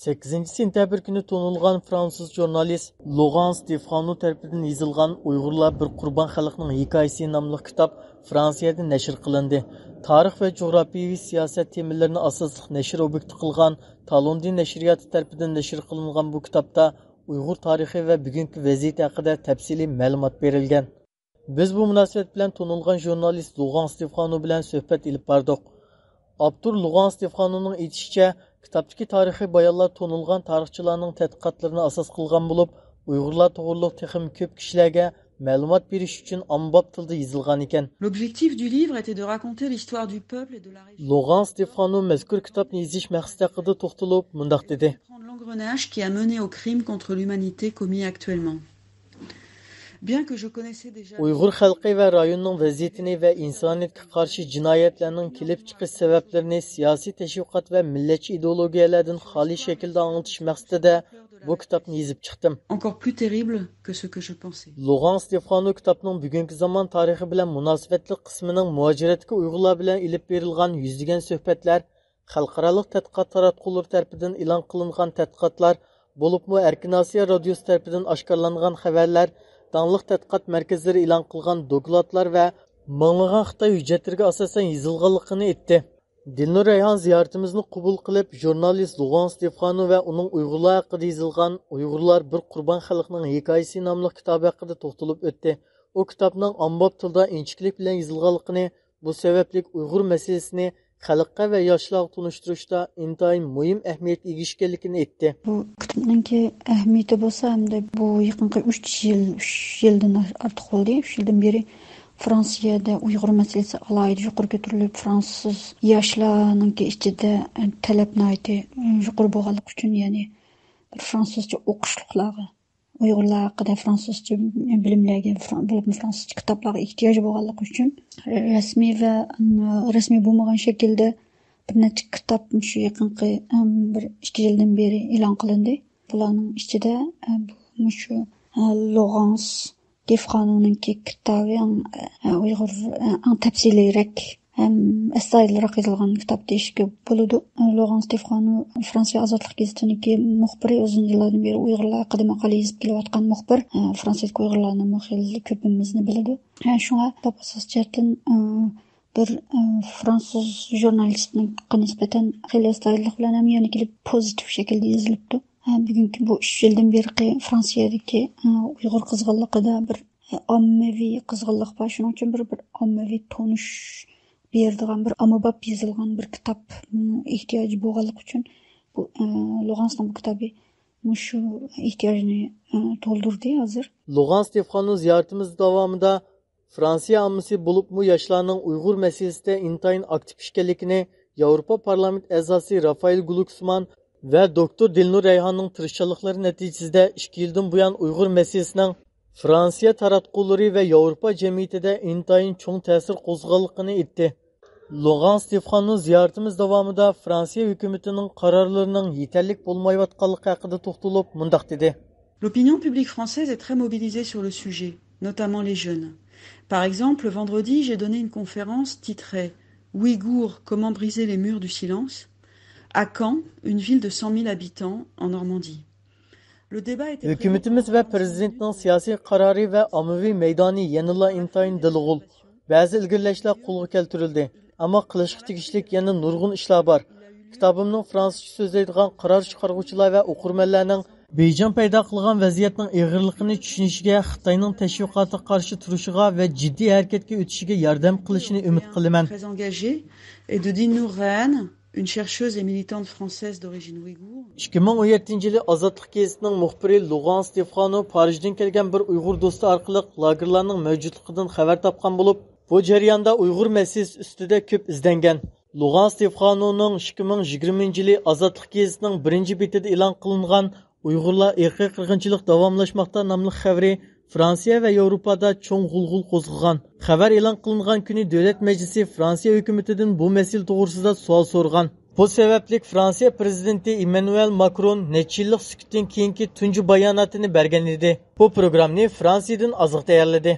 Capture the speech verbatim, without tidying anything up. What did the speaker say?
سەككىزىنچى سېنتەبىر كۈنى تونۇلغان فرانسۇز ژۇرنالىست لوغان ستېفانو تەرىپىدىن يېزىلغان «ئۇيغۇرلار بىر قۇربان خەلقنىڭ ھېكايىسى» ناملىق كىتاب فرانسىيەدە نەشر قىلىندى. تارىخ ۋە جۇغراپىيەۋى سىياسەت تېمىلىرىنى ئاساسلىق نەشر ئوبيېكتى قىلغان تالوندى نەشرىياتى تەرىپىدىن نەشر قىلىنغان بۇ كىتابتا ئۇيغۇر تارىخى ۋە بۈگۈنكى ۋەزىيىتى ھەققىدە تەپسىلىي مەلۇمات بېرىلگەن. بىز بۇ مۇناسىۋەت بىلەن تونۇلغان ژۇرنالىست لوغان ستېفانو بىلەن سۆھبەت ئېلىپ باردۇق. ئاپتور لوغان ستېفانونىڭ ئېيتىشىچە، كىتابتىكى تارىخىي بايانلار تونۇلغان تارىخچىلارنىڭ تەتقىقاتلىرىنى ئاساس قىلغان بولۇپ، ئۇيغۇرلار توغرۇلۇق تېخىمۇ كۆپ كىشىلەرگە مەلۇمات بېرىش ئۈچۈن ئاممىباب تىلدا يېزىلغان ئىكەن. L'objectif du livre était de raconter l'histoire du peuple et de la région. لوغان ستېفانو مەزكۇر كىتابنى يېزىش مەقسىتى ھەققىدە توختىلىپ، مۇنداق دېدى. Comprendre l'engrenage qui a mené au crime contre l'humanité commis actuellement. Bien que je connaissais déjà ئۇيغۇر خەلقى ۋە رايوننىڭ ۋەزىيىتىنى ۋە ئىنسانىيەتكە قارشى جىنايەتلەرنىڭ كېلىپ چىقىش سەۋەبلىرىنى سىياسىي تەشۋىقات ۋە مىللەتچى ئىدېئولوگىيەلەردىن خالىي شەكىلدە ئاڭلىتىش مەقسىتىدە بۇ كىتابنى يېزىپ چىقتىم. Encore plus terrible que ce que je pensais. لوغان ستېفانو كىتابنىڭ بۈگۈنكى زامان تارىخى بىلەن مۇناسىۋەتلىك قىسمىنىڭ مۇھاجىرەتتىكى ئۇيغۇرلار بىلەن ئېلىپ بېرىلغان يۈزلىگەن سۆھبەتلەر، خەلقئارالىق تەتقىقات تاراتقۇلىرى تەرىپىدىن ئېلان قىلىنغان تەتقىقاتلار، بولۇپمۇ ئەركىن ئاسىيا رادىيوسى تەرىپىدىن ئاشكارىلانغان خەۋەرلەر، داڭلىق تەتقىقات مەركەزلىرى ئېلان قىلغان دوكلاتلار ۋە مىڭلىغان خىتاي ھۆججەتلىرىگە ئاساسەن يېزىلغانلىقىنى ئېيتتى. دىلنۇر رەيھان زىيارىتىمىزنى قوبۇل قىلىپ، ژۇرنالىست لوغان ستېفانو ۋە ئۇنىڭ ئۇيغۇرلار ھەققىدە يېزىلغان «ئۇيغۇرلار بىر قۇربان خەلقنىڭ ھېكايىسى» ناملىق كىتابى ھەققىدە توختىلىپ ئۆتتى. ئۇ كىتابنىڭ ئاممىباب تىلدا ئىنچىكىلىك بىلەن يېزىلغانلىقىنى، بۇ سەۋەبلىك ئۇيغۇر مەسىلىسىنى خەلققە ۋە ياشلارغا تونۇشتۇرۇشتا ئىنتايىن مۇھىم ئەھمىيەتكە ئىگە ئىكەنلىكىنى ئېيتتى. بۇ كىتابنىڭكى ئەھمىيىتى بولسا، ھەمدە بۇ يېقىنقى ئۈچ يىل، ئۈچ يىلدىن ئارتۇق بولدى. ئۈچ يىلدىن بېرى فرانسىيەدە ئۇيغۇر مەسىلىسى ئالاھىدە يۇقىرى كۆتۈرۈلۈپ، فرانسۇز ياشلارنىڭكى ئىچىدە تەلەپ ناھايىتى يۇقىرى بولغانلىقى ئۈچۈن، يەنى بىر فرانسۇزچە ئوقۇشلۇقلارغا، ئۇيغۇرلار ھەققىدە فرانسۇزچە بىلىملەرگە، بولۇپمۇ فرانسۇزچە كىتابلارغا ئېھتىياجى بولغانلىقى ئۈچۈن، رەسمىي ۋە، رەسمىي بولمىغان شەكىلدە بىر نەچچە كىتاب مۇشۇ يېقىنقى، بىر ئىككى يىلدىن بېرى ئېلان قىلىندى. بۇلارنىڭ ئىچىدە، مۇشۇ، لوغانس ستېفانونىڭكى كىتابى ئەڭ، ئۇيغۇر، ئەڭ تەپسىلىيرەك ھەم ئەستايىدىلراق يېزىلغان كىتاب دېيىشكە بولىدۇ. لوغان ستېفانو فرانسىيە ئازادلىق گېزىتىنىڭكى مۇخبىرى، ئۇزۇن يىللاردىن بېرى ئۇيغۇرلار ھەققىدە ماقالە يېزىپ كېلىۋاتقان مۇخبىر. ئە، فرانسىيەدىكى ئۇيغۇرلارنىمۇ خېلى كۆپىمىزنى بىلىدۇ. ھە، شۇڭا كىتاب ئاساسىي جەھەتتىن، ئە، بىر، ئە، فرانسۇز ژۇرنالىستىنىڭكىگە نىسبەتەن خېلى ئەستايىدىللىق بىلەن ھەم يەنە كېلىپ پوزىتىپ شەكىلدە يېزىلىپتۇ. ھە، بۈگۈنكى بۇ ئۈچ يىلدىن بېرىقى فرانسىيەدىكى، ئە، ئۇيغۇر قىزغىنلىقىدا بىر، ئە، ئاممىۋى قىزغىنلىق بار. شۇنىڭ ئۈچۈن بىر، بىر ئاممىۋى تونۇش بېرىدىغان بىر ئاممىباب يېزىلغان بىر كىتاب، م، ئېھتىياجى بولغانلىقى ئۈچۈن بۇ، ئە، لوغانسنىڭ بۇ كىتابى مۇشۇ ئېھتىياجنى، ئە، تولدۇردى ھازىر. لوغان ستېفانو زىيارىتىمىز داۋامىدا فرانسىيە ئاممىسى، بولۇپمۇ ياشلارنىڭ ئۇيغۇر مەسىلىسىدە ئىنتايىن ئاكتىپ ئىكەنلىكىنى ياۋروپا پارلامېنت ئەزاسى رافائېل گلۇكسمان ۋە دوكتور دىلنۇر رەيھاننىڭ تىرىشچانلىقلىرى نەتىجىسىدە ئىككى يىلدىن بۇيان ئۇيغۇر مەسىلىسىنىڭ فرانسىيە تاراتقۇلىرى ۋە ياۋروپا جەمئىيىتىدە ئىنتايىن چوڭ تەسىر قوزغىغانلىقىنى ئېيتتى. لوغان ستېفانو زىيارىتىمىز داۋامىدا فرانسىيە ھۆكۈمىتىنىڭ قارارلىرىنىڭ يېتەرلىك بولمايۋاتقانلىقى ھەققىدە توختىلىپ، مۇنداق دېدى. L'opinion publique française est très mobilisée sur le sujet, notamment les jeunes. Par exemple, vendredi, j'ai donné une conférence titrée « Ouïghours, comment briser les murs du silence ? » À Caen, une ville de cent mille habitants en Normandie. Le débat était prévu ھۆكۈمىتىمىز ۋە پىرېزىدېنتنىڭ سىياسىي قارارى ۋە ئاممىۋى مەيدانى يەنىلا ئىنتايىن دىلىغۇل. بەزى ئىلگىرىلەشلەر قولغا كەلتۈرۈلدى، ئەمما قىلىشقا تېگىشلىك يەنە نۇرغۇن ئىشلار بار. كىتابىمنىڭ فرانسۇزچە سۆزلەيدىغان قارار چىقارغۇچىلار ۋە ئوقۇرمەنلەرنىڭ بېيجىڭ پەيدا قىلغان ۋەزىيەتنىڭ ئېغىرلىقىنى چۈشىنىشىگە، خىتاينىڭ تەشۋىقاتىغا قارشى تۇرۇشىغا ۋە جىددىي ھەرىكەتكە ئۆتۈشىگە ياردەم قىلىشىنى ئۈمىد قىلىمەن. Très engagée, et de Dilnour Reyhan, une chercheuse et militante française d'origine ouïghour. ئىككى مىڭ ئون يەتتىنچى يىلى ئازادلىق گېزىتىنىڭ مۇخبىرى لوغان ستېفانو پارىژدىن كەلگەن بىر ئۇيغۇر دوستى ئارقىلىق لاگېرلارنىڭ مەۋجۇتلۇقىدىن خەۋەر تاپقان بولۇپ، بۇ جەرياندا ئۇيغۇر مەسىلىسى ئۈستىدە كۆپ ئىزدەنگەن. لوغان ستېفانونىڭ ئىككى مىڭ يىگىرمىنچى يىلى ئازادلىق گېزىتىنىڭ بىرىنچى بېتىدە ئېلان قىلىنغان «ئۇيغۇرلار ئىرقىي قىرغىنچىلىق داۋاملاشماقتا» ناملىق خەۋىرى فرانسىيە ۋە ياۋروپادا چوڭ غۇلغۇلا قوزغىغان. خەۋەر ئېلان قىلىنغان كۈنى دۆلەت مەجلىسى فرانسىيە ھۆكۈمىتىدىن بۇ مەسىلە توغرىسىدا سوئال سورىغان. بۇ سەۋەبلىك فرانسىيە پىرېزىدېنتى ئېممانۇئېل ماكرون نەچچە يىللىق سۈكۈتتىن كېيىنكى تۇنجى باياناتىنى بەرگەن ئىدى. بۇ پروگراممىنى فرانسىيەدىن ئازىق تەييارلىدى.